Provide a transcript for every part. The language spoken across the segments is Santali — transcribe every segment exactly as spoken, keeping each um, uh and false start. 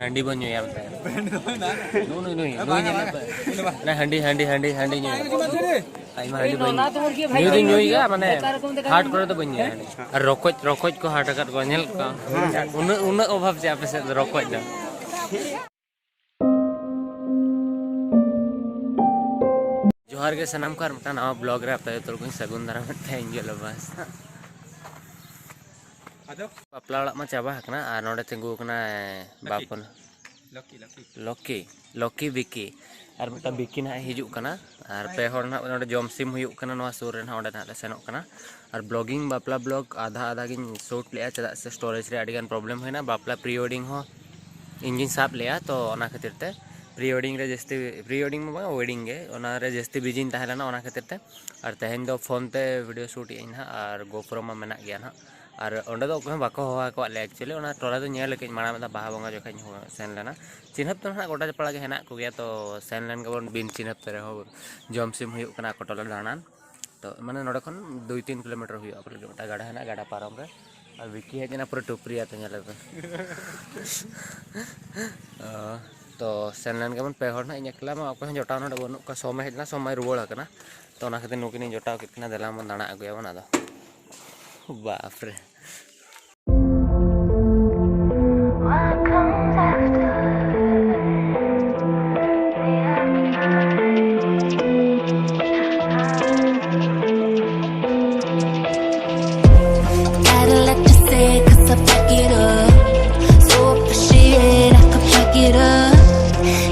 ᱦᱟᱺᱰᱤ ᱵᱚᱱ ᱧᱩᱭᱟ ᱢᱮᱛᱟᱭᱟ᱾ ᱱᱩᱭ, ᱱᱩᱭ, ᱱᱩᱭ, ᱱᱩᱭ ᱧᱮᱞ ᱢᱮ᱾ ᱚᱱᱟ ᱦᱟᱺᱰᱤ, ᱦᱟᱺᱰᱤ, ᱦᱟᱺᱰᱤ, ᱦᱟᱺᱰᱤ ᱧᱩᱭᱟ᱾ ᱟᱭᱢᱟ ᱦᱟᱺᱰᱤ ᱵᱟᱹᱧ ᱧᱩᱭᱟ᱾ ᱧᱩ ᱫᱩᱧ ᱧᱩᱭ ᱜᱮᱭᱟ, ᱢᱟᱱᱮ ᱦᱟᱴ ᱠᱚᱨᱮ ᱫᱚ ᱵᱟᱹᱧ ᱧᱩᱭᱟ ᱦᱟᱺᱰᱤ᱾ ᱟᱨ ᱨᱚᱠᱚᱡ, ᱨᱚᱠᱚᱡ ᱠᱚ ᱦᱟᱴ ᱟᱠᱟᱫ ᱠᱚᱣᱟ, ᱧᱮᱞ ᱠᱚᱣᱟ᱾ ᱩᱱᱟᱹᱜ, ᱩᱱᱟᱹᱜ ᱚᱵᱷᱟᱵ ᱪᱮ ᱟᱯᱮ ᱥᱮᱫ ᱫᱚ ᱨᱚᱠᱚᱡ ᱫᱚ? ᱡᱚᱦᱟᱨ ᱜᱮ ᱥᱟᱱᱟᱢ ᱠᱚ, ᱟᱨ ᱢᱤᱫᱴᱟᱝ ᱱᱟᱣᱟ vlog ᱨᱮ ᱟᱯᱮ ᱡᱚᱛᱚ ᱦᱚᱲ ᱠᱚᱧ ᱥᱟᱹᱜᱩᱱ ᱫᱟᱨᱟᱢᱮᱫ ᱯᱮᱭᱟ, ᱤᱧ ᱜᱮ ᱞᱚᱵᱟᱥ᱾ ᱵᱟᱯᱞᱟ ᱚᱲᱟᱜ ᱢᱟ ᱪᱟᱵᱟ ᱟᱠᱟᱱᱟ, ᱟᱨ ᱱᱚᱰᱮ ᱛᱤᱸᱜᱩ ᱟᱠᱟᱱᱟᱭ ᱵᱟᱯᱚᱱ᱾ ᱞᱚᱠᱤ, ᱞᱚᱠᱤ᱾ ᱞᱚᱠᱤ, ᱞᱚᱠᱤ ᱵᱤᱠᱤ, ᱟᱨ ᱢᱤᱫᱴᱟᱝ ᱵᱤᱠᱤ ᱱᱟᱦᱟᱜ ᱦᱤᱡᱩᱜ ᱠᱟᱱᱟ᱾ ᱟᱨ ᱯᱮ ᱦᱚᱲ ᱱᱟᱦᱟᱜ ᱱᱚᱰᱮ ᱡᱚᱢ ᱥᱤᱢ ᱦᱩᱭᱩᱜ ᱠᱟᱱᱟ, ᱱᱚᱣᱟ ᱥᱩᱨ ᱨᱮ ᱱᱟᱦᱟᱜ, ᱚᱸᱰᱮ ᱱᱟᱦᱟᱜ ᱞᱮ ᱥᱮᱱᱚᱜ ᱠᱟᱱᱟ᱾ ᱟᱨ vlogging, ᱵᱟᱯᱞᱟ vlog ᱟᱫᱷᱟ ᱟᱫᱷᱟ ᱜᱤᱧ shoot ᱞᱮᱜᱼᱟ, ᱪᱮᱫᱟᱜ ᱥᱮ storage ᱨᱮ ᱟᱹᱰᱤᱜᱟᱱ problem ᱦᱩᱭᱱᱟ᱾ ᱵᱟᱯᱞᱟ pre wedding ᱦᱚᱸ ᱤᱧ ᱜᱤᱧ ᱥᱟᱵ ᱞᱮᱜᱼᱟ, ᱛᱚ ᱚᱱᱟ ᱠᱷᱟᱹᱛᱤᱨ ᱛᱮ pre wedding ᱨᱮ ᱡᱟᱹᱥᱛᱤ, pre wedding ᱢᱟ ᱵᱟᱝ, wedding ᱜᱮ, ᱚᱱᱟᱨᱮ ᱡᱟᱹᱥᱛᱤ ᱵᱤᱡᱤᱧ ᱛᱟᱦᱮᱸ ᱞᱮᱱᱟ, ᱚᱱᱟ ᱠᱷᱟᱹᱛᱤᱨ ᱛᱮ᱾ ᱟᱨ ᱛᱮᱦᱮᱧ ᱫᱚ ᱯᱷᱳᱱ ᱛᱮ video shoot ᱮᱫ ᱟᱹᱧ ᱱᱟᱦᱟᱜ, ᱟᱨ GoPro ᱢᱟ ᱢᱮᱱᱟᱜ ᱜᱮᱭᱟ ᱱᱟᱦᱟᱜ᱾ ᱟᱨ ᱚᱸᱰᱮ ᱫᱚ ᱚᱠᱚᱭ ᱦᱚᱸ ᱵᱟᱠᱚ ᱦᱚᱦᱚ ᱟᱠᱟᱫ ᱞᱮᱭᱟ actually, ᱚᱱᱟ ᱴᱚᱞᱟ ᱫᱚ ᱧᱮᱞ ᱟᱠᱟᱫᱟᱹᱧ ᱢᱟᱲᱟᱝ ᱢᱤᱫ ᱫᱷᱟᱣ ᱵᱟᱦᱟ ᱵᱚᱸᱜᱟ ᱡᱚᱠᱷᱚᱱ ᱤᱧ ᱥᱮᱱ ᱞᱮᱱᱟ᱾ ᱪᱤᱱᱦᱟᱹᱯ ᱫᱚ ᱱᱟᱦᱟᱜ ᱜᱚᱴᱟ ᱯᱟᱲᱟ ᱜᱮ ᱦᱮᱱᱟᱜ ᱠᱚᱜᱮᱭᱟ, ᱛᱚ ᱥᱮᱱ ᱞᱮᱱ ᱜᱮᱵᱚᱱ ᱵᱤᱱ ᱪᱤᱱᱦᱟᱹᱯ ᱛᱮ ᱨᱮᱦᱚᱸ, ᱡᱚᱢ ᱥᱤᱢ ᱦᱩᱭᱩᱜ ᱠᱟᱱᱟ ᱟᱠᱚ ᱴᱚᱞᱟ ᱫᱟᱬᱟᱱ᱾ ᱛᱚ ᱢᱟᱱᱮ ᱱᱚᱰᱮ ᱠᱷᱚᱱ ᱫᱩᱭ ᱛᱤᱱ ᱠᱤᱞᱳᱢᱤᱴᱟᱨ ᱦᱩᱭᱩᱜᱼᱟ, ᱟᱠᱚ ᱞᱟᱹᱜᱤᱫ ᱢᱤᱫᱴᱟᱝ ᱜᱟᱰᱟ ᱦᱮᱱᱟᱜᱼᱟ, ᱜᱟᱰᱟ ᱯᱟᱨᱚᱢ ᱨᱮ᱾ ᱟᱨ ᱵᱤᱠᱤ ᱦᱮᱡ ᱮᱱᱟ ᱯᱩᱨᱟᱹ ᱴᱩᱯᱨᱤ ᱟᱛᱮ, ᱧᱮᱞ ᱟᱯᱮ᱾ ᱚ, ᱛᱚ ᱥᱮᱱ ᱞᱮᱱ ᱜᱮᱵᱚᱱ ᱯᱮ ᱦᱚᱲ ᱱᱟᱦᱟᱜ, ᱤᱧ ᱮᱠᱞᱟ ᱢᱟ ᱚᱠᱚᱭ ᱦᱚᱸ ᱡᱚᱴᱟᱣ ᱱᱚᱰᱮ ᱵᱟᱹᱱᱩᱜ ᱠᱚᱣᱟ᱾ ᱥᱚᱢᱟᱭ ᱦᱮᱡ ᱞᱮᱱᱟ, ᱥᱚᱢᱟᱭ ᱨᱩᱣᱟᱹᱲ ᱟᱠᱟᱱᱟ, ᱛᱚ ᱚᱱᱟ ᱠᱷᱟᱹᱛᱤᱨ ᱱᱩᱠᱤᱱᱤᱧ ᱡᱚᱴᱟᱣ ᱠᱮᱫ ᱠᱤᱱᱟ, ᱫᱮᱞᱟ ᱵᱚᱱ ᱫᱟᱬᱟ ᱟᱹᱜᱩᱭᱟᱵᱚᱱ ᱟᱫᱚ᱾ ᱵᱟᱯ ᱨᱮ᱾ Gotta let you say, cause I fuck it up. So appreciate, I could fuck it up.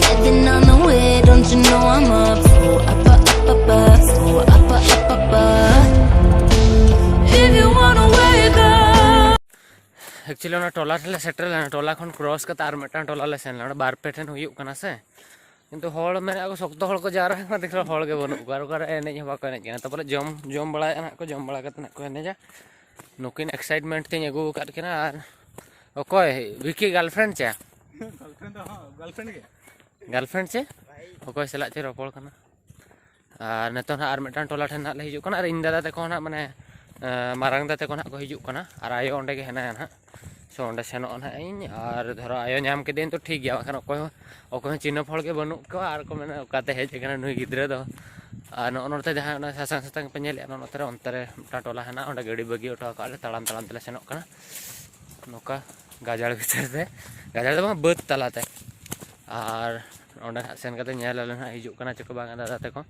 Heaven on the way, don't you know I'm up? So up, up, up, up, up. So up, up, up, up, up. If you wanna wake up. Actually, ᱚᱱᱟ ᱴᱚᱞᱟ ᱨᱮᱞᱮ ᱥᱮᱴᱮᱨ ᱞᱮᱱᱟ, ᱴᱚᱞᱟ ᱠᱷᱚᱱ cross ᱠᱟᱛᱮ ᱟᱨ ᱢᱤᱫᱴᱟᱝ ᱴᱚᱞᱟ ᱞᱮ ᱥᱮᱱ ᱞᱮᱱᱟ᱾ ᱚᱸᱰᱮ ᱵᱟᱨ ᱯᱮ ᱴᱷᱮᱱ ᱦᱩᱭᱩᱜ ᱠᱟᱱᱟ ᱥᱮ, ᱠᱤᱱᱛᱩ ᱦᱚᱲ ᱢᱮᱱᱟᱜ ᱠᱚ, ᱥᱚᱠᱛᱚ ᱦᱚᱲ ᱠᱚ ᱡᱟᱣᱨᱟ ᱟᱠᱟᱱᱟ, ᱫᱮᱠᱷ ᱦᱚᱲ ᱜᱮ ᱵᱟᱹᱱᱩᱜ ᱠᱚᱣᱟ, ᱟᱨ ᱚᱠᱟᱨᱮ ᱮᱱᱮᱡ ᱦᱚᱸ ᱵᱟᱠᱚ ᱮᱱᱮᱡ ᱠᱟᱱᱟ᱾ ᱛᱟᱨᱯᱚᱨᱮ ᱡᱚᱢ, ᱡᱚᱢ ᱵᱟᱲᱟᱭᱮᱫᱼᱟ ᱱᱟᱦᱟᱜ ᱠᱚ, ᱡᱚᱢ ᱵᱟᱲᱟ ᱠᱟᱛᱮ ᱱᱟᱦᱟᱜ ᱠᱚ ᱮᱱᱮᱡᱟ᱾ ᱱᱩᱠᱤᱱ excitement ᱛᱤᱧ ᱟᱹᱜᱩ ᱟᱠᱟᱫ ᱠᱤᱱᱟ᱾ ᱟᱨ ᱚᱠᱚᱭ ᱵᱷᱤᱠᱤ girlfriend ᱪᱮ? Girlfriend ᱫᱚ, ᱦᱚᱸ, girlfriend ᱜᱮ᱾ Girlfriend ᱪᱮ? ᱚᱠᱚᱭ ᱥᱟᱞᱟᱜ ᱪᱮ ᱨᱚᱯᱚᱲ ᱠᱟᱱᱟ? ᱟᱨ ᱱᱤᱛᱚᱜ ᱱᱟᱦᱟᱜ ᱟᱨ ᱢᱤᱫᱴᱟᱝ ᱴᱚᱞᱟ ᱴᱷᱮᱱ ᱱᱟᱦᱟᱜ ᱞᱮ ᱦᱤᱡᱩᱜ ᱠᱟᱱᱟ᱾ ᱟᱨ ᱤᱧ ᱫᱟᱫᱟ ᱛᱟᱠᱚ ᱱᱟᱦᱟᱜ, ᱢᱟᱱᱮ, ᱟᱸ, ᱢᱟᱨᱟᱝ ᱫᱟᱫᱟ ᱛᱟᱠᱚ ᱱᱟᱦᱟᱜ ᱠᱚ ᱦᱤᱡᱩᱜ ᱠᱟᱱᱟ᱾ ᱟᱨ ᱟᱭᱳ ᱚᱸᱰᱮ ᱜᱮ ᱦᱮᱱᱟᱭᱟ ᱱᱟᱦᱟᱜ᱾ ᱥᱚ ᱚᱸᱰᱮ ᱥᱮᱱᱚᱜᱼᱟ ᱱᱟᱦᱟᱜ ᱤᱧ, ᱟᱨ ᱫᱷᱚᱨᱚ ᱟᱭᱳ ᱧᱟᱢ ᱠᱮᱫᱮᱭᱟᱹᱧ ᱛᱚ ᱴᱷᱤᱠ ᱜᱮᱭᱟ, ᱵᱟᱠᱷᱟᱱ ᱚᱠᱚᱭ ᱦᱚᱸ, ᱚᱠᱚᱭ ᱦᱚᱸ ᱪᱤᱱᱦᱟᱹᱯ ᱦᱚᱲ ᱜᱮ ᱵᱟᱹᱱᱩᱜ ᱠᱚᱣᱟ, ᱟᱨ ᱠᱚ ᱢᱮᱱᱟ ᱚᱠᱟᱛᱮ ᱦᱮᱡ ᱟᱠᱟᱱᱟ ᱱᱩᱭ ᱜᱤᱫᱽᱨᱟᱹ ᱫᱚ᱾ ᱟᱨ ᱱᱚᱜᱼᱚ ᱱᱚᱛᱮ ᱡᱟᱦᱟᱸ ᱚᱱᱟ ᱥᱟᱥᱟᱝ ᱥᱟᱥᱟᱝ ᱯᱮ ᱧᱮᱞᱮᱫᱼᱟ, ᱱᱚᱜᱼᱚ ᱱᱚᱛᱮ ᱨᱮ, ᱚᱱᱛᱮ ᱨᱮ ᱢᱤᱫᱴᱟᱝ ᱴᱚᱞᱟ ᱦᱮᱱᱟᱜᱼᱟ, ᱚᱸᱰᱮ ᱜᱟᱹᱰᱤ ᱵᱟᱹᱜᱤ ᱦᱚᱴᱚ ᱟᱠᱟᱫ ᱞᱮ, ᱛᱟᱲᱟᱢ ᱛᱟᱲᱟᱢ ᱛᱮᱞᱮ ᱥᱮᱱᱚᱜ ᱠᱟᱱᱟ᱾ ᱱᱚᱝᱠᱟ ᱜᱟᱡᱟᱲ ᱵᱷᱤᱛᱤᱨ ᱛᱮ, ᱜᱟᱡᱟᱲ ᱫᱚ ᱵᱟᱝ, ᱵᱟᱹᱫᱽ ᱛᱟᱞᱟᱛᱮ᱾ ᱟᱨ ᱚᱸᱰᱮ ᱦᱟᱸᱜ ᱥᱮᱱ ᱠᱟᱛᱮ ᱧᱮᱞ ᱟᱞᱮ ᱦᱟᱸᱜ ᱦᱤᱡᱩᱜ ᱠᱟᱱᱟ ᱪᱮ ᱠᱚ ᱵᱟᱝ ᱫᱟᱫᱟ ᱛᱟᱠᱚ᱾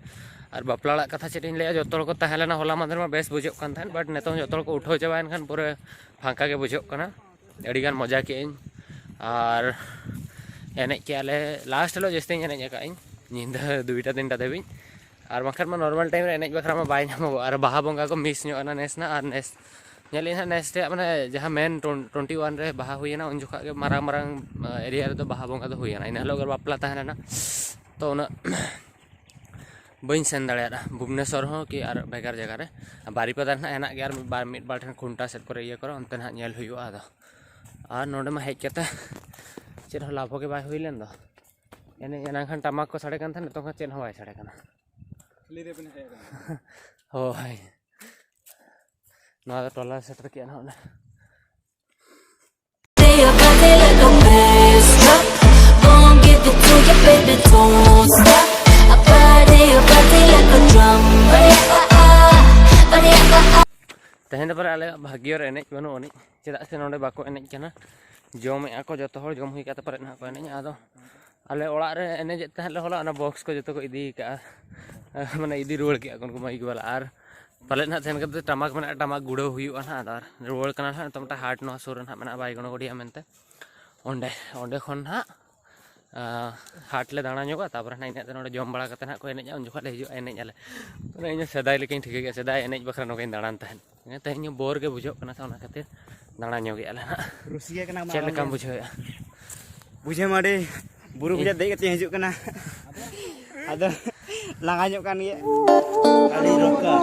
ᱟᱨ ᱵᱟᱯᱞᱟ ᱚᱲᱟᱜ ᱠᱟᱛᱷᱟ ᱪᱮᱫ ᱤᱧ ᱞᱟᱹᱭᱟ, ᱡᱚᱛᱚ ᱦᱚᱲ ᱠᱚ ᱛᱟᱦᱮᱸ ᱞᱮᱱᱟ ᱦᱚᱞᱟ ᱢᱟᱫᱷᱮᱨ ᱢᱟ, ᱵᱮᱥ ᱵᱩᱡᱷᱟᱹᱜ ᱠᱟᱱ ᱛᱟᱦᱮᱸᱫ, but ᱱᱤᱛᱚᱝ ᱡᱚᱛᱚ ᱦᱚᱲ ᱠᱚ ᱩᱴᱷᱟᱹᱣ ᱪᱟᱵᱟᱭᱮᱱ ᱠᱷᱟᱱ ᱯᱩᱨᱟᱹ ᱯᱷᱟᱸᱠᱟ ᱜᱮ ᱵᱩᱡᱷᱟᱹᱜ ᱠᱟᱱᱟ᱾ ᱟᱹᱰᱤᱜᱟᱱ ᱢᱚᱡᱟ ᱠᱮᱜᱼᱟᱹᱧ᱾ ᱟᱨ ᱮᱱᱮᱡ ᱠᱮᱜᱼᱟ ᱞᱮ, ᱞᱟᱥᱴ ᱦᱤᱞᱳᱜ ᱡᱟᱹᱥᱛᱤᱧ ᱮᱱᱮᱡ ᱟᱠᱟᱫ ᱟᱹᱧ, ᱧᱤᱫᱟᱹ ᱫᱩᱭᱴᱟ ᱛᱤᱱᱴᱟ ᱫᱷᱟᱹᱵᱤᱡ᱾ ᱟᱨ ᱵᱟᱝᱠᱷᱟᱱ ᱢᱟ ᱱᱚᱨᱢᱟᱞ ᱴᱟᱭᱤᱢ ᱨᱮ ᱮᱱᱮᱡ ᱵᱟᱠᱷᱨᱟ ᱢᱟ ᱵᱟᱭ ᱧᱟᱢᱚᱜᱚᱜᱼᱟ, ᱟᱨ ᱵᱟᱦᱟ ᱵᱚᱸᱜᱟ ᱠᱚ ᱢᱤᱥ ᱧᱚᱜ ᱮᱱᱟ ᱱᱮᱥ ᱱᱟ᱾ ᱟᱨ ᱱᱮᱥ ᱧᱮᱞ ᱟᱹᱧ ᱦᱟᱸᱜ, ᱱᱮᱥ ᱨᱮᱭᱟᱜ ᱢᱟᱱᱮ ᱡᱟᱦᱟᱸ ᱢᱮᱱ ᱴᱩᱣᱮᱱᱴᱤ ᱳᱣᱟᱱ ᱨᱮ ᱵᱟᱦᱟ ᱦᱩᱭᱮᱱᱟ, ᱩᱱ ᱡᱚᱠᱷᱟᱜ ᱜᱮ ᱢᱟᱨᱟᱝ ᱢᱟᱨᱟᱝ ᱮᱨᱤᱭᱟ ᱨᱮᱫᱚ ᱵᱟᱦᱟ ᱵᱚᱸᱜᱟ ᱫᱚ ᱦᱩᱭᱮᱱᱟ᱾ ᱤᱱᱟᱹ ᱦᱤᱞᱳᱜ ᱜᱮ ᱵᱟᱯᱞᱟ ᱛᱟᱦᱮᱸ ᱞᱮᱱᱟ, ᱛᱚ ᱩᱱᱟᱹᱜ ᱵᱟᱹᱧ ᱥᱮᱱ ᱫᱟᱲᱮᱭᱟᱫᱟ ᱵᱷᱩᱵᱽᱱᱮᱥᱚᱨ ᱦᱚᱸ ᱠᱤ ᱟᱨ ᱵᱷᱮᱜᱟᱨ ᱡᱟᱭᱜᱟ ᱨᱮ᱾ ᱟᱨ ᱵᱟᱨᱤᱯᱟᱫᱟ ᱨᱮ ᱱᱟᱦᱟᱜ ᱦᱮᱱᱟᱜ ᱜᱮᱭᱟ, ᱟᱨ ᱢᱤᱫ ᱵᱟᱨ, ᱢᱤᱫ ᱵᱟᱨ ᱴᱷᱮᱱ ᱠᱷᱩᱱᱴᱟ ᱥᱮᱫ ᱠᱚᱨᱮ, ᱤᱭᱟᱹ ᱠᱚᱨᱮ, ᱚᱱᱛᱮ ᱱᱟᱦᱟᱜ ᱧᱮᱞ ᱦᱩᱭᱩᱜᱼᱟ᱾ ᱟᱫᱚ ᱟᱨ ᱱᱚᱰᱮ ᱢᱟ ᱦᱮᱡ ᱠᱟᱛᱮ ᱪᱮᱫ ᱦᱚᱸ ᱞᱟᱵᱷ ᱜᱮ ᱵᱟᱭ ᱦᱩᱭ ᱞᱮᱱ ᱫᱚ᱾ ᱮᱱᱮᱡ ᱮᱱᱟᱝ ᱠᱷᱟᱱ ᱴᱟᱢᱟᱠ ᱠᱚ ᱥᱟᱰᱮ ᱠᱟᱱ ᱛᱟᱦᱮᱸᱫ, ᱱᱤᱛᱚᱝ ᱠᱷᱟᱱ ᱪᱮᱫ ᱦᱚᱸ ᱵᱟᱭ ᱥᱟᱰᱮ ᱠᱟᱱᱟ᱾ ᱠᱷᱟᱹᱞᱤ ᱨᱮᱵᱮᱱ ᱦᱮᱡ ᱟᱠᱟᱱᱟ᱾ ᱦᱳᱭ, ᱱᱚᱣᱟ ᱫᱚ ᱴᱚᱞᱟ ᱥᱮᱴᱮᱨ ᱠᱮᱜᱼᱟ ᱱᱟᱦᱟᱜ ᱚᱱᱟ᱾ Your body like a bass drum. Won't give it to you, baby, don't stop. I body your body like a drum. Body, ah, ah, ah. Body, ah, ah, ah. ᱛᱮᱦᱮᱧ ᱫᱚ ᱯᱟᱞᱮ ᱟᱞᱮᱭᱟᱜ ᱵᱷᱟᱜᱽᱭᱚ ᱨᱮ ᱮᱱᱮᱡ ᱵᱟᱹᱱᱩᱜ ᱟᱹᱱᱤᱡ, ᱪᱮᱫᱟᱜ ᱥᱮ ᱱᱚᱰᱮ ᱵᱟᱠᱚ ᱮᱱᱮᱡ ᱠᱟᱱᱟ᱾ ᱡᱚᱢᱮᱜᱼᱟ ᱠᱚ ᱡᱚᱛᱚ ᱦᱚᱲ, ᱡᱚᱢ ᱦᱩᱭ ᱠᱟᱛᱮ ᱯᱟᱞᱮ ᱱᱟᱦᱟᱜ ᱠᱚ ᱮᱱᱮᱡᱼᱟ᱾ ᱟᱫᱚ ᱟᱞᱮ ᱚᱲᱟᱜ ᱨᱮ ᱮᱱᱮᱡᱮᱫ ᱛᱟᱦᱮᱸᱫ ᱞᱮ ᱦᱚᱞᱟ, ᱚᱱᱟ ᱵᱚᱠᱥ ᱠᱚ ᱡᱚᱛᱚ ᱠᱚ ᱤᱫᱤ ᱠᱟᱜᱼᱟ, ᱢᱟᱱᱮ ᱤᱫᱤ ᱨᱩᱣᱟᱹᱲ ᱠᱮᱜᱼᱟ ᱠᱚ ᱩᱱᱠᱩ ᱢᱟᱹᱭᱤᱠ ᱵᱟᱞᱟ᱾ ᱟᱨ ᱯᱟᱞᱮᱫ ᱱᱟᱦᱟᱜ ᱥᱮᱱ ᱠᱟᱛᱮ ᱴᱟᱢᱟᱠ ᱢᱮᱱᱟᱜᱼᱟ, ᱴᱟᱢᱟᱠ ᱜᱩᱲᱟᱹᱣ ᱦᱩᱭᱩᱜᱼᱟ ᱱᱟᱦᱟᱜ᱾ ᱟᱫᱚ ᱟᱨ ᱨᱩᱣᱟᱹᱲ ᱠᱟᱱᱟ ᱱᱟᱦᱟᱜ ᱱᱤᱛᱚᱜ ᱢᱤᱫᱴᱟᱝ ᱦᱟᱴ ᱱᱚᱣᱟ ᱥᱩᱨ ᱨᱮ ᱱᱟᱦᱟᱜ ᱢᱮᱱᱟᱜᱼᱟ, ᱵᱟᱭᱜᱚᱱ ᱜᱚᱰᱤᱭᱟ ᱢᱮᱱᱛᱮ᱾ ᱚᱸᱰᱮ, ᱚᱸᱰᱮ ᱠᱷᱚᱱ ᱱᱟᱦᱟᱜ, ᱟᱸ, ᱦᱟᱴ ᱞᱮ ᱫᱟᱬᱟ ᱧᱚᱜᱟ, ᱛᱟᱨᱯᱚᱨᱮ ᱱᱟᱦᱟᱜ ᱤᱱᱟᱹᱜ ᱛᱮ ᱱᱚᱰᱮ ᱡᱚᱢ ᱵᱟᱲᱟ ᱠᱟᱛᱮ ᱱᱟᱦᱟᱜ ᱠᱚ ᱮᱱᱮᱡᱼᱟ, ᱩᱱ ᱡᱚᱠᱷᱚᱱ ᱞᱮ ᱦᱤᱡᱩᱜᱼᱟ, ᱮᱱᱮᱡ ᱟᱞᱮ᱾ ᱢᱟᱱᱮ ᱤᱧ ᱦᱚᱸ ᱥᱮᱫᱟᱭ ᱞᱮᱠᱟᱧ ᱴᱷᱤᱠᱟᱹ ᱠᱮᱜᱼᱟ, ᱥᱮᱫᱟᱭ ᱮᱱᱮᱡ ᱵᱟᱠᱷᱨᱟ ᱱᱚᱝᱠᱟᱧ ᱫᱟᱬᱟᱱ ᱛᱟᱦᱮᱸᱫ᱾ ᱛᱮᱦᱮᱧ ᱦᱚᱸ ᱵᱳᱨ ᱜᱮ ᱵᱩᱡᱷᱟᱹᱜ ᱠᱟᱱᱟ, ᱥᱮ ᱚᱱᱟ ᱠᱷᱟᱹᱛᱤᱨ ᱫᱟᱬᱟ ᱧᱚᱜᱮᱜᱼᱟ ᱞᱮ ᱱᱟᱦᱟᱜ᱾ ᱨᱩᱥᱤᱠᱟ ᱠᱟᱱᱟ ᱢᱟ ᱪᱮᱫ ᱞᱮᱠᱟᱢ ᱵᱩᱡᱷᱟᱹᱣᱮᱜᱼᱟ? ᱵᱩᱡᱷᱟᱹᱣ ᱢᱟ ᱟᱹᱰᱤ ᱵᱩᱨᱩ ᱵᱚᱡᱟ ᱫᱮᱡ ᱠᱟᱛᱮ ᱦᱤᱡᱩᱜ ᱠᱟᱱᱟ᱾ ᱟᱫᱚ ᱞᱟᱸᱜᱟ ᱧᱚᱜ ᱠᱟᱱ ᱜᱮᱭᱟ᱾ ᱟᱹᱰᱤ ᱨᱚᱠᱟ᱾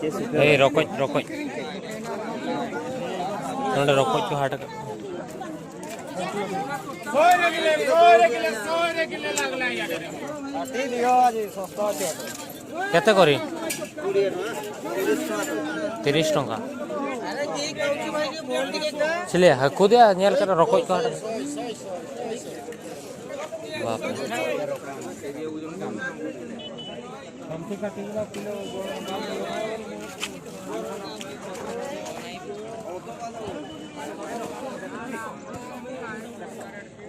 ᱪᱮᱫ ᱥᱩᱠᱷᱟᱹ ᱮᱭ, ᱨᱚᱠᱚᱡ, ᱨᱚᱠᱚᱡ᱾ ᱱᱚᱰᱮ ᱨᱚᱠᱚᱡ ᱠᱚ ᱦᱟᱴ ᱟᱠᱟᱫ᱾ ᱠᱮᱛᱮ ᱠᱚᱨᱤ? ᱛᱤᱨᱤᱥ ᱴᱟᱠᱟ᱾ ᱪᱤᱞᱤ ᱦᱟᱹᱠᱩ ᱫᱮᱭᱟ ᱧᱮᱞ ᱠᱟᱱᱟ, ᱨᱚᱠᱚᱡ ᱠᱚ ᱦᱟᱴ ᱨᱮ᱾ ᱵᱟᱯ ᱨᱮ᱾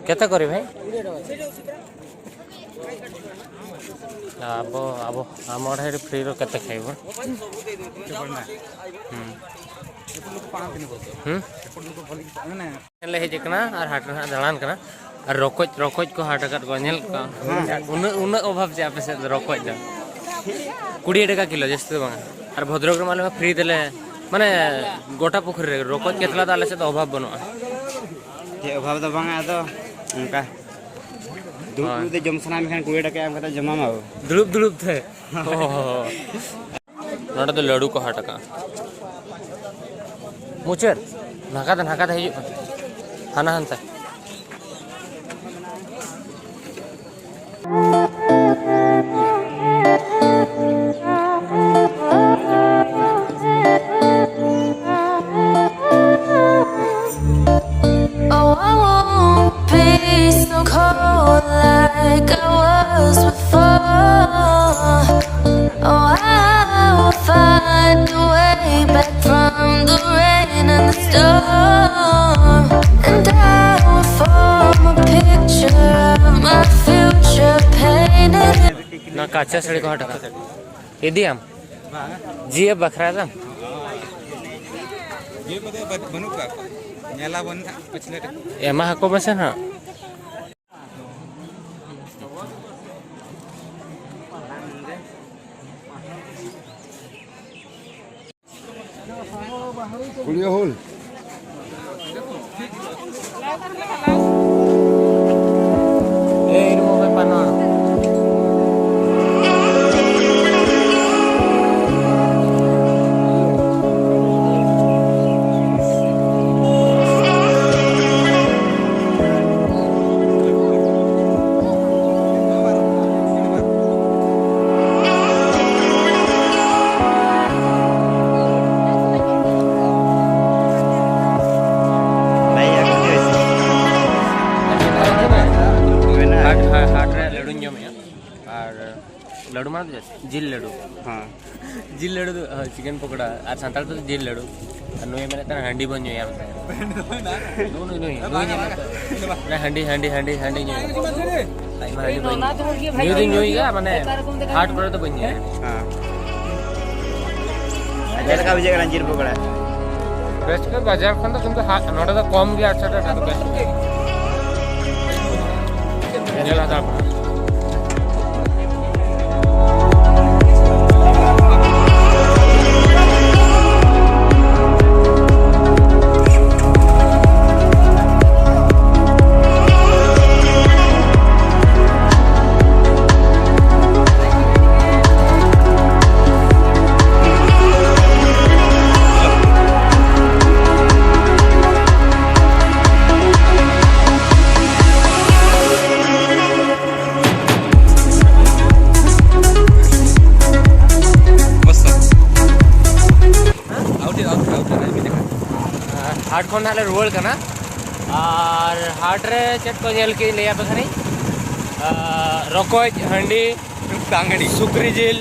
କେତେ କରିବେ ଭାଇ? ଆବ ଆବ ଆମ ଆଡ଼େ ଏଠି ଫ୍ରିର କେତେ ଖାଇବ? ହୁଁ। ହୁଁ। ହେଲେ ᱦᱮᱡ ᱟᱠᱟᱱᱟ ᱟᱨ ᱦᱟᱴ ᱨᱮ ᱦᱟᱸᱜ ᱫᱟᱬᱟᱱ ᱠᱟᱱᱟ᱾ ᱟᱨ ᱨᱚᱠᱚᱡ, ᱨᱚᱠᱚᱡ ᱠᱚ ᱦᱟᱴ ᱟᱠᱟᱫ ᱠᱚᱣᱟ, ᱧᱮᱞ ᱠᱚᱣᱟ᱾ ᱩᱱᱟᱹᱜ, ᱩᱱᱟᱹᱜ ᱚᱵᱷᱟᱵᱽ ᱪᱮ ᱟᱯᱮ ᱥᱮᱫ ᱫᱚ ᱨᱚᱠᱚᱡ ᱫᱚ? ᱠᱩᱲᱤ ᱴᱟᱠᱟ ᱠᱤᱞᱳ, ᱡᱟᱹᱥᱛᱤ ᱫᱚ ᱵᱟᱝᱟ᱾ ᱟᱨ ᱵᱷᱚᱫᱨᱚᱠ ᱨᱮᱢᱟ ᱟᱞᱮ ᱢᱟ ᱯᱷᱨᱤ ᱛᱮᱞᱮ, ᱢᱟᱱᱮ, ᱜᱚᱴᱟ ᱯᱩᱠᱷᱨᱤ ᱨᱮ ᱨᱚᱠᱚᱡ ᱠᱟᱛᱞᱟ ᱫᱚ ᱟᱞᱮ ᱥᱮᱫ ᱫᱚ ᱚᱵᱷᱟᱵᱽ ᱵᱟᱹᱱᱩᱜᱼᱟ᱾ ᱪᱮᱫ ᱚᱵᱷᱟᱵᱽ ᱫᱚ ᱵᱟᱝᱟ, ᱟᱫᱚ ᱚᱱᱠᱟ ᱫᱩᱲᱩᱵ ᱦᱳᱭ᱾ ᱫᱩᱲᱩᱵ ᱛᱮ ᱡᱚᱢ ᱥᱟᱱᱟ ᱢᱮᱠᱷᱟᱱ ᱠᱩᱲᱤ ᱴᱟᱠᱟ ᱮᱢ ᱠᱟᱛᱮ ᱡᱚᱢᱟᱢ ᱟᱵᱚ᱾ ᱫᱩᱲᱩᱵ ᱫᱩᱲᱩᱵ ᱛᱮ᱾ ᱚ᱾ ᱱᱚᱰᱮ ᱫᱚ ᱞᱟᱹᱰᱩ ᱠᱚ ᱦᱟᱴ ᱟᱠᱟᱜᱼᱟ᱾ ᱢᱩᱪᱟᱹᱫ ᱱᱟᱠᱟ ᱫᱚ, ᱱᱟᱠᱟ ᱫᱚ ᱦᱤᱡᱩᱜ ᱠᱟᱱᱟ, ᱦᱟᱱᱟ ᱦᱟᱱᱛᱮ᱾ Oh, I won't be so cold like I was before. Oh, I will find a way back from the rain and the storm. And I will form a picture of my future painted. ᱱᱚᱣᱟ ᱠᱟᱪᱟ ᱥᱟᱹᱲᱤ ᱠᱚ ᱦᱟᱴ ᱟᱠᱟᱫᱟ᱾ ᱤᱫᱤᱭᱟᱢ? ᱡᱤᱭᱟᱹ ᱵᱟᱠᱷᱨᱟ ᱫᱚ? ᱡᱤᱭᱟᱹ ᱠᱚᱫᱚ ᱵᱟᱹᱱᱩᱜ ᱠᱚᱣᱟ᱾ ᱧᱮᱞᱟᱵᱚᱱ ᱱᱟᱜ ᱯᱟᱹᱪᱷᱞᱟᱹ ᱨᱮ᱾ ᱮᱢᱟ ᱦᱟᱠᱚ ᱢᱮᱥᱮ ᱱᱟᱜ᱾ ᱠᱩᱲᱤᱭᱟᱹ ᱦᱩᱞ᱾ ᱞᱟᱹᱰᱩ ᱢᱟ ᱡᱤᱞ ᱞᱟᱹᱰᱩ᱾ ᱦᱮᱸ᱾ ᱡᱤᱞ ᱞᱟᱹᱰᱩ ᱫᱚ, ᱦᱳᱭ, ᱪᱤᱠᱮᱱ ᱯᱚᱠᱚᱲᱟ᱾ ᱟᱨ ᱥᱟᱱᱛᱟᱲ ᱛᱮᱫᱚ ᱡᱤᱞ ᱞᱟᱹᱰᱩ᱾ ᱟᱨ ᱱᱩᱭᱮ ᱢᱮᱱᱮᱫ ᱛᱟᱦᱮᱱᱟ ᱦᱟᱺᱰᱤ ᱵᱚᱱ ᱧᱩᱭᱟ ᱢᱮᱱᱛᱮ᱾ ᱱᱩᱭ, ᱱᱩᱭ, ᱱᱩᱭ, ᱱᱩᱭ ᱧᱮᱞ ᱢᱮ᱾ ᱚᱱᱟ ᱦᱟᱺᱰᱤ, ᱦᱟᱺᱰᱤ, ᱦᱟᱺᱰᱤ, ᱦᱟᱺᱰᱤ ᱧᱩᱭᱟ᱾ ᱟᱡ ᱢᱟ ᱦᱟᱺᱰᱤ ᱵᱟᱹᱧ ᱧᱩᱭᱟ᱾ ᱧᱩ ᱫᱩᱧ ᱧᱩᱭ ᱜᱮᱭᱟ, ᱢᱟᱱᱮ, ᱦᱟᱴ ᱠᱚᱨᱮ ᱫᱚ ᱵᱟᱹᱧ ᱧᱩᱭᱟ᱾ ᱦᱮᱸ᱾ ᱪᱮᱫ ᱞᱮᱠᱟ ᱵᱩᱡᱷᱟᱹᱜ ᱠᱟᱱᱟ ᱡᱤᱞ ᱯᱚᱠᱚᱲᱟ? ᱵᱮᱥ ᱜᱮ, ᱵᱟᱡᱟᱨ ᱠᱷᱚᱱ ᱫᱚ ᱠᱤᱱᱛᱩ ᱦᱟ-, ᱱᱚᱰᱮ ᱫᱚ ᱠᱚᱢ ᱜᱮᱭᱟ, ᱟᱪᱪᱷᱟ, ᱟᱪᱪᱷᱟ, ᱟᱪᱪᱷᱟ, ᱵᱮᱥ ᱜᱮ᱾ ᱧᱮᱞ ᱦᱟᱛᱟᱲ ᱯᱮ᱾ ᱦᱟᱴ ᱠᱷᱚᱱ ᱱᱟᱦᱟᱜ ᱞᱮ ᱨᱩᱣᱟᱹᱲ ᱠᱟᱱᱟ᱾ ᱟᱨ ᱦᱟᱴ ᱨᱮ ᱪᱮᱫ ᱠᱚ ᱧᱮᱞ ᱠᱮᱫ ᱞᱟᱹᱭ ᱟᱯᱮ ᱠᱷᱟᱱᱤᱧ᱾ ᱟᱨ ᱨᱚᱠᱚᱡ, ᱦᱟᱺᱰᱤ, ᱥᱩᱠᱨᱤ ᱡᱤᱞ,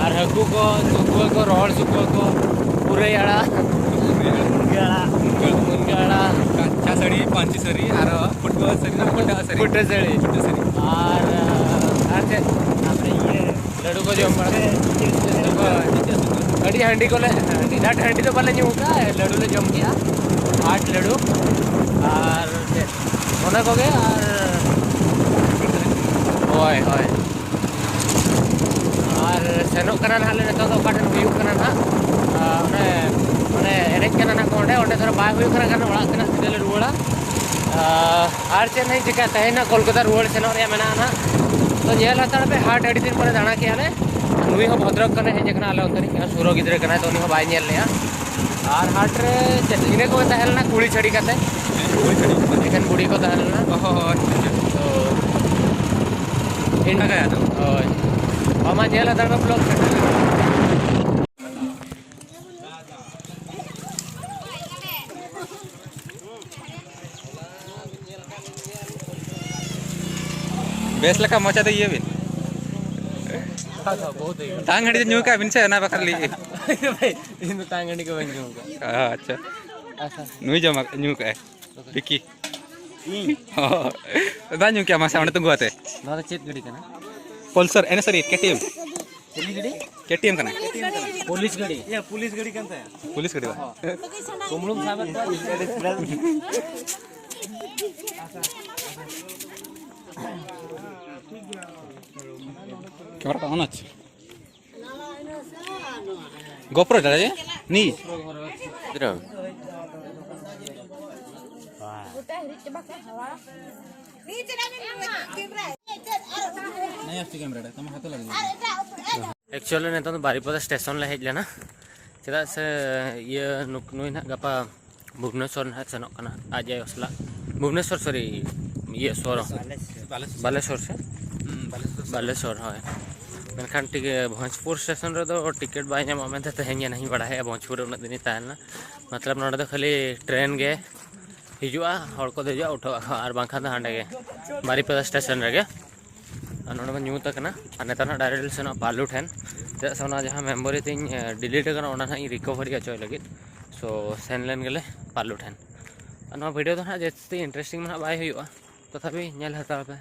ᱟᱨ ᱦᱟᱹᱠᱩ ᱠᱚ, ᱥᱩᱠᱩᱣᱟᱹ ᱠᱚ, ᱨᱚᱦᱚᱲ ᱥᱩᱠᱩᱣᱟᱹ ᱠᱚ, ᱯᱩᱨᱟᱹᱭ ᱟᱲᱟᱜ, ᱢᱩᱱᱜᱟᱹ ᱟᱲᱟᱜ, ᱢᱩᱱᱜᱟᱹ ᱟᱲᱟᱜ, ᱠᱟᱪᱪᱟ ᱥᱟᱹᱲᱤ, ᱯᱟᱹᱧᱪᱤ ᱥᱟᱹᱲᱤ, ᱟᱨ ᱯᱷᱩᱴᱵᱚᱞ ᱥᱟᱹᱲᱤ, ᱯᱷᱩᱴᱟᱹ ᱥᱟᱹᱲᱤ᱾ ᱯᱷᱩᱴᱟᱹ ᱥᱟᱹᱲᱤ᱾ ᱯᱷᱩᱴᱟᱹ ᱥᱟᱹᱲᱤ᱾ ᱟᱨ, ᱟᱨ ᱪᱮᱫ? ᱛᱟᱨᱯᱚᱨᱮ ᱤᱭᱟᱹ, ᱞᱟᱹᱰᱩ ᱠᱚ ᱡᱚᱢ ᱵᱟᱲᱟ᱾ ᱦᱳᱭ᱾ ᱟᱹᱰᱤ ᱦᱟᱺᱰᱤ ᱠᱚᱞᱮ, ᱟᱹᱰᱤ ᱰᱷᱟᱴ ᱦᱟᱺᱰᱤ ᱫᱚ ᱵᱟᱞᱮ ᱧᱩ ᱠᱟᱜᱼᱟ, ᱞᱟᱹᱰᱩ ᱞᱮ ᱡᱚᱢ ᱠᱮᱜᱼᱟ᱾ ᱦᱟᱴ ᱞᱟᱹᱰᱩ᱾ ᱟᱨ ᱪᱮᱫ? ᱚᱱᱟ ᱠᱚᱜᱮ᱾ ᱟᱨ ᱦᱳᱭ, ᱦᱳᱭ᱾ ᱟᱨ ᱥᱮᱱᱚᱜ ᱠᱟᱱᱟ ᱱᱟᱦᱟᱜ ᱞᱮ, ᱱᱤᱛᱚᱜ ᱫᱚ ᱚᱠᱟ ᱴᱷᱮᱱ ᱦᱩᱭᱩᱜ ᱠᱟᱱᱟ ᱱᱟᱦᱟᱜ, ᱟᱨ ᱚᱸᱰᱮ, ᱚᱸᱰᱮ ᱮᱱᱮᱡ ᱠᱟᱱᱟ ᱱᱟᱦᱟᱜ ᱠᱚ ᱚᱸᱰᱮ, ᱚᱸᱰᱮ ᱫᱷᱟᱨᱟ ᱵᱟᱭ ᱦᱩᱭᱩᱜ ᱠᱟᱱᱟ, ᱠᱷᱟᱱ ᱚᱲᱟᱜ ᱛᱮ ᱱᱟᱦᱟᱜ ᱥᱤᱫᱷᱟᱹ ᱞᱮ ᱨᱩᱣᱟᱹᱲᱟ᱾ ᱟᱨ ᱪᱮᱫ ᱱᱟᱦᱟᱜ ᱤᱧ ᱪᱤᱠᱟᱹᱭᱟ, ᱛᱮᱦᱮᱧ ᱱᱟᱦᱟᱜ ᱠᱳᱞᱠᱟᱛᱟ ᱨᱩᱣᱟᱹᱲ ᱥᱮᱱᱚᱜ ᱨᱮᱭᱟᱜ ᱢᱮᱱᱟᱜᱼᱟ ᱱᱟᱦᱟᱜ᱾ ᱛᱚ ᱧᱮᱞ ᱦᱟᱛᱟᱲ ᱯᱮ, ᱦᱟᱴ ᱟᱹᱰᱤ ᱫᱤᱱ ᱯᱚᱨᱮ ᱫᱟᱬᱟ ᱠᱮᱜᱼᱟ ᱞᱮ᱾ ᱱᱩᱭ ᱦᱚᱸ ᱵᱷᱚᱫᱨᱚᱠ ᱠᱷᱚᱱᱮ ᱦᱮᱡ ᱟᱠᱟᱱᱟ ᱟᱞᱮ ᱚᱱᱛᱮ ᱨᱤᱱ, ᱥᱩᱨᱚ ᱜᱤᱫᱽᱨᱟᱹ ᱠᱟᱱᱟᱭ, ᱛᱚ ᱩᱱᱤ ᱦᱚᱸ ᱵᱟᱭ ᱧᱮᱞ ᱞᱮᱜᱼᱟ᱾ ᱟᱨ ᱦᱟᱴ ᱨᱮ ᱪᱮᱫ ᱤᱱᱟᱹ ᱠᱚᱜᱮ ᱛᱟᱦᱮᱸ ᱞᱮᱱᱟ, ᱠᱩᱲᱤ ᱪᱷᱟᱹᱲᱤ ᱠᱟᱛᱮ᱾ ᱦᱮᱸ, ᱠᱩᱲᱤ ᱪᱷᱟᱹᱲᱤ ᱠᱟᱛᱮ᱾ ᱮᱠᱷᱮᱱ ᱵᱩᱲᱦᱤ ᱠᱚ ᱛᱟᱦᱮᱸ ᱞᱮᱱᱟ᱾ ᱚ, ᱦᱳᱭ, ᱦᱳᱭ, ᱦᱳᱭ᱾ ᱛᱚ, ᱤᱱᱟᱹ ᱜᱮ ᱟᱫᱚ᱾ ᱦᱳᱭ᱾ ᱢᱟ ᱧᱮᱞ ᱦᱟᱛᱟᱲ ᱢᱮ vlog ᱥᱮᱴᱮᱨ ᱞᱮᱱᱟ᱾ ᱵᱮᱥ ᱞᱮᱠᱟ ᱢᱚᱪᱟᱛᱮ ᱤᱭᱟᱹ ᱵᱤᱱ᱾ ᱛᱟᱝ ᱦᱟᱺᱰᱤ ᱧᱩ ᱠᱟᱜ ᱵᱤᱱ ᱥᱮ, ᱚᱱᱟ ᱵᱟᱠᱷᱨᱟ ᱞᱟᱹᱭ᱾ ᱤᱧ ᱫᱚ ᱛᱟᱝ ᱦᱟᱺᱰᱤ ᱠᱚ ᱵᱟᱹᱧ ᱧᱩ ᱠᱟᱜᱼᱟ᱾ ᱟᱪᱪᱷᱟ᱾ ᱟᱪᱪᱷᱟ᱾ ᱱᱩᱭ ᱡᱚᱢ ᱧᱩ ᱠᱟᱜᱼᱟᱭ᱾ ᱯᱤᱠᱤ᱾ ᱤᱧ? ᱵᱟᱭ ᱧᱩ ᱠᱮᱭᱟ, ᱢᱟᱥᱮ ᱚᱸᱰᱮ ᱛᱤᱸᱜᱩ ᱟᱛᱮ᱾ ᱱᱚᱣᱟ ᱫᱚ ᱪᱮᱫ ᱜᱟᱹᱰᱤ ᱠᱟᱱᱟ? ᱯᱚᱞᱥᱟᱨ, ᱮ, ᱥᱚᱨᱤ, ᱠᱮ ᱴᱤ ᱮᱢ᱾ ᱪᱮᱫ ᱜᱟᱹᱰᱤ? ᱠᱮ ᱴᱤ ᱮᱢ ᱠᱟᱱᱟ᱾ ᱯᱩᱞᱤᱥ ᱜᱟᱹᱰᱤ᱾ ᱤᱭᱟᱹ, ᱯᱩᱞᱤᱥ ᱜᱟᱹᱰᱤ ᱠᱟᱱ ᱛᱟᱭᱟ᱾ ᱯᱩᱞᱤᱥ ᱜᱟᱹᱰᱤ ᱵᱟ? ᱦᱚᱸ᱾ ᱠᱩᱢᱵᱽᱲᱩᱢ ᱥᱟᱵᱮᱫ ᱠᱚᱣᱟ? ᱠᱮᱢᱮᱨᱟ ᱴᱟ ᱚᱱ ᱟᱪᱪᱷᱟ᱾ ᱜᱳᱯᱨᱳ ᱫᱟᱲᱮ ᱱᱤ᱾ ᱮᱠᱪᱩᱭᱮᱞᱤ ᱱᱤᱛᱚᱝ ᱫᱚ ᱵᱟᱨᱤᱯᱟᱫᱟ ᱥᱴᱮᱥᱚᱱ ᱞᱮ ᱦᱮᱡ ᱞᱮᱱᱟ, ᱪᱮᱫᱟᱜ ᱥᱮ ᱤᱭᱟᱹ ᱱᱩᱠ-, ᱱᱩᱭ ᱱᱟᱦᱟᱜ ᱜᱟᱯᱟ ᱵᱷᱩᱵᱽᱱᱮᱥᱚᱨ ᱱᱟᱦᱟᱜ ᱥᱮᱱᱚᱜ ᱠᱟᱱᱟ ᱟᱡ ᱟᱭᱳ ᱥᱟᱞᱟᱜ᱾ ᱵᱷᱩᱵᱽᱱᱮᱥᱚᱨ, ᱥᱚᱨᱤ, ᱤᱭᱟᱹ ᱥᱚᱨ, ᱵᱟᱞᱮᱥᱚᱨ ᱥᱮ? ᱵᱟᱞᱮᱥᱚᱨ, ᱦᱳᱭ᱾ ᱢᱮᱱᱠᱷᱟᱱ ᱴᱤᱠ-, ᱵᱷᱚᱸᱡᱽᱯᱩᱨ ᱥᱴᱮᱥᱚᱱ ᱨᱮᱫᱚ ᱴᱤᱠᱤᱴ ᱵᱟᱭ ᱧᱟᱢᱚᱜᱼᱟ ᱢᱮᱱᱛᱮ ᱛᱮᱦᱮᱧ ᱜᱮ ᱱᱟᱦᱟᱜ ᱤᱧ ᱵᱟᱲᱟᱭᱮᱫᱼᱟ, ᱵᱷᱚᱸᱡᱽᱯᱩᱨ ᱨᱮ ᱩᱱᱟᱹᱜ ᱫᱤᱱᱤᱧ ᱛᱟᱦᱮᱸ ᱞᱮᱱᱟ᱾ ᱢᱚᱛᱞᱚᱵ ᱱᱚᱸᱰᱮ ᱫᱚ ᱠᱷᱟᱹᱞᱤ ᱴᱨᱮᱱ ᱜᱮ ᱦᱤᱡᱩᱜᱼᱟ, ᱦᱚᱲ ᱠᱚ ᱫᱮᱡᱚᱜᱼᱟ, ᱩᱴᱷᱟᱹᱜ ᱟᱠᱚ, ᱟᱨ ᱵᱟᱝᱠᱷᱟᱱ ᱫᱚ ᱦᱟᱸᱰᱮ ᱜᱮ ᱵᱟᱨᱤᱯᱟᱫᱟ ᱥᱴᱮᱥᱚᱱ ᱨᱮᱜᱮ᱾ ᱟᱨ ᱱᱚᱰᱮ ᱵᱚᱱ ᱧᱩᱛ ᱟᱠᱟᱱᱟ᱾ ᱟᱨ ᱱᱮᱛᱟᱨ ᱦᱟᱸᱜ ᱰᱟᱭᱨᱮᱠᱴ ᱞᱮ ᱥᱮᱱᱚᱜᱼᱟ ᱯᱟᱞᱩ ᱴᱷᱮᱱ, ᱪᱮᱫᱟᱜ ᱥᱮ ᱚᱱᱟ ᱡᱟᱦᱟᱸ ᱢᱮᱢᱳᱨᱤ ᱛᱤᱧ, ᱮ, ᱰᱤᱞᱤᱴ ᱟᱠᱟᱱᱟ, ᱚᱱᱟ ᱱᱟᱦᱟᱜ ᱤᱧ ᱨᱤᱠᱚᱵᱷᱟᱨᱤ ᱦᱚᱪᱚᱭ ᱞᱟᱹᱜᱤᱫ᱾ ᱥᱳ, ᱥᱮᱱ ᱞᱮᱱ ᱜᱮᱞᱮ ᱯᱟᱞᱩ ᱴᱷᱮᱱ᱾ ᱟᱨ ᱱᱚᱣᱟ ᱵᱷᱤᱰᱤᱭᱳ ᱫᱚ ᱱᱟᱦᱟᱜ ᱡᱟᱹᱥᱛᱤ ᱤᱱᱴᱟᱨᱮᱥᱴᱤᱝ ᱫᱚ ᱱᱟᱦᱟᱜ ᱵᱟᱭ ᱦᱩᱭᱩᱜᱼᱟ, ᱛᱚᱛᱷᱟᱯᱤ ᱧᱮᱞ ᱦᱟᱛᱟᱲ ᱯᱮ᱾